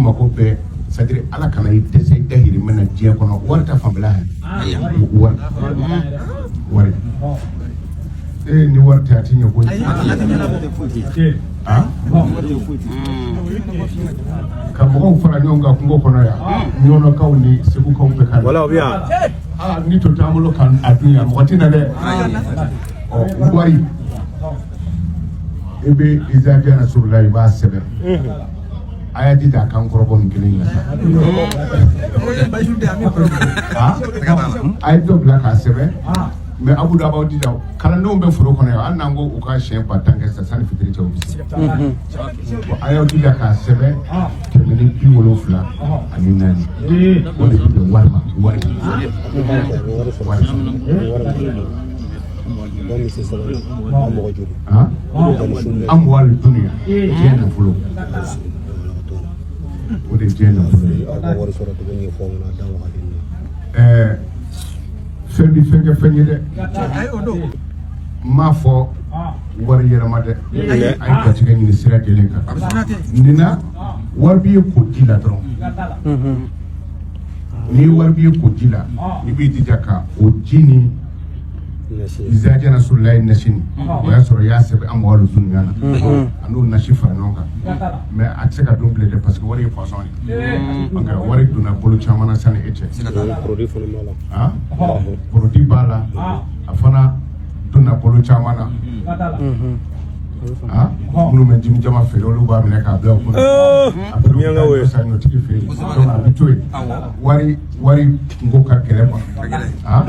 mako bɛɛ, c'est à dire Ala kana i dɛsɛ i dahirimɛ na diɲɛ kɔnɔ, wari ta fanfɛla hɛ, wari wari ee, ni wari tɛ a ti ɲɛ koyi. Ah, ka mɔgɔw fara ɲɔgɔn kan kungo kɔnɔ yan, ɲɔnɔkaw ni segukaw bɛɛ ka na. Wala o bɛ yan. Ah, ni to t'an bolo kan a dun yan, mɔgɔ tɛ na dɛ. Ɔ, wari, i bɛ izaja nasurula, i b'a sɛbɛn, a y'a jija a kan kɔrɔbɔ nin kelen in na sa. Ah, a ye dɔ bila k'a sɛbɛn, mɛ abu dɔ b'aw jija, kalandenw bɛ foro kɔnɔ yan, hali n'an ko u ka siɲɛ 10 000 kɛ sisan sanni fitiri cɛ, u bɛ se. Bon, a y'aw jija k'a sɛbɛn 174, o de bɛ bɛn wari ma, wari wari. Ba misi saba, a mɔgɔ joli? Ah, amwali dunuya, diɲɛ nafolo, o de ye diɲɛ nafolo ye. Aw ka wari sɔrɔ cogo ɲɛfɔ aw ɲɛna a da wagati na. Fɛn bi fɛn kɛ fɛn ye dɛ, n m'a fɔ wari yɛlɛma dɛ, a ye garijɛgɛ ɲini sira jɛlen kan. Nin na, wari b'i ye ko ji la dɔrɔn, n'i ye wari b'i ye ko ji la, i b'i jija ka o ji ni nasi. Izaja nasurulayi nasi nin, o y'a sɔrɔ i y'a sɛbɛn amwalu dunuya na, a n'o nasi fara ɲɔgɔn kan. Mais a tɛ se ka dun bilen dɛ, parce que wari ye poison ye. Nka wari donna bolo caman na sani e cɛ. Produit fana b'a la. Ah, produit b'a la, a fana donna bolo caman na. Ah, minnu bɛ jimi jama feere, olu b'a minɛ k'a bila u kunna. A bɛ Miyankaw ye. taa saɲɔtigi fɛ yen, donc a bɛ to yen. Wari wari kungo ka gɛlɛn quoi. Ah,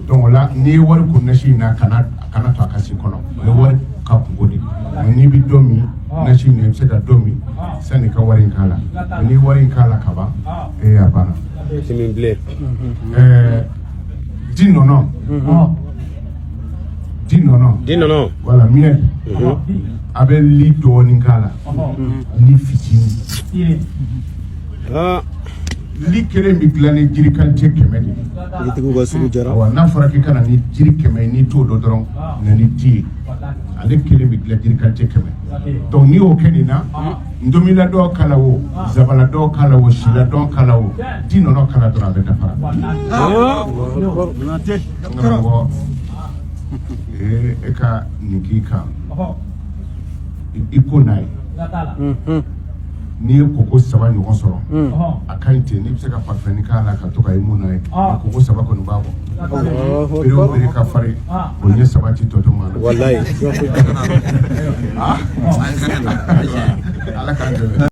donc o la, n'i ye wari ko nasi in na, kana to a ka s'i kɔnɔ, o ye wari ka kungo de ye. Mais n'i bɛ dɔ min nasi in na, i bɛ se ka dɔ min sanni i ka wari in k'a la. Mais n'i ye wari in k'a la ka ban, ee, a banna. Simin bilen. Di nɔnɔ, di nɔnɔ. Di nɔnɔ. Voilà, miel, a bɛ li dɔɔnin k'a la, li fitinin. Aa. Li kelen bɛ dilan ni jiri qualité 100 de ye. Yiritigiw ka sugu jara. Awa, n'a fɔra k'i ka na ni jiri 100 ye, n'i t'o dɔn dɔrɔn, na ni di ye. Ale kelen bɛ dilan jiri qualité 100. Donc n'i y'o kɛ nin na, ndomila dɔw k'a la o, zabala dɔw k'a la o, sila dɔw k'a la o, di nɔnɔ k'a la dɔrɔn, a bɛ dafara. N karamɔgɔ, ee, e ka nin k'i kan, i ko n'a ye, n'i ye koko saba ɲɔgɔn sɔrɔ, a ka ɲi ten. N'i bɛ se ka parfum k'a la ka to ka i mun n'a ye, koko saba kɔni b'a bɔ. Bere o bere ka farin, o ɲɛ saba ti tɔ to maa na. Walayi. Ah, Ala k'an dɛmɛ.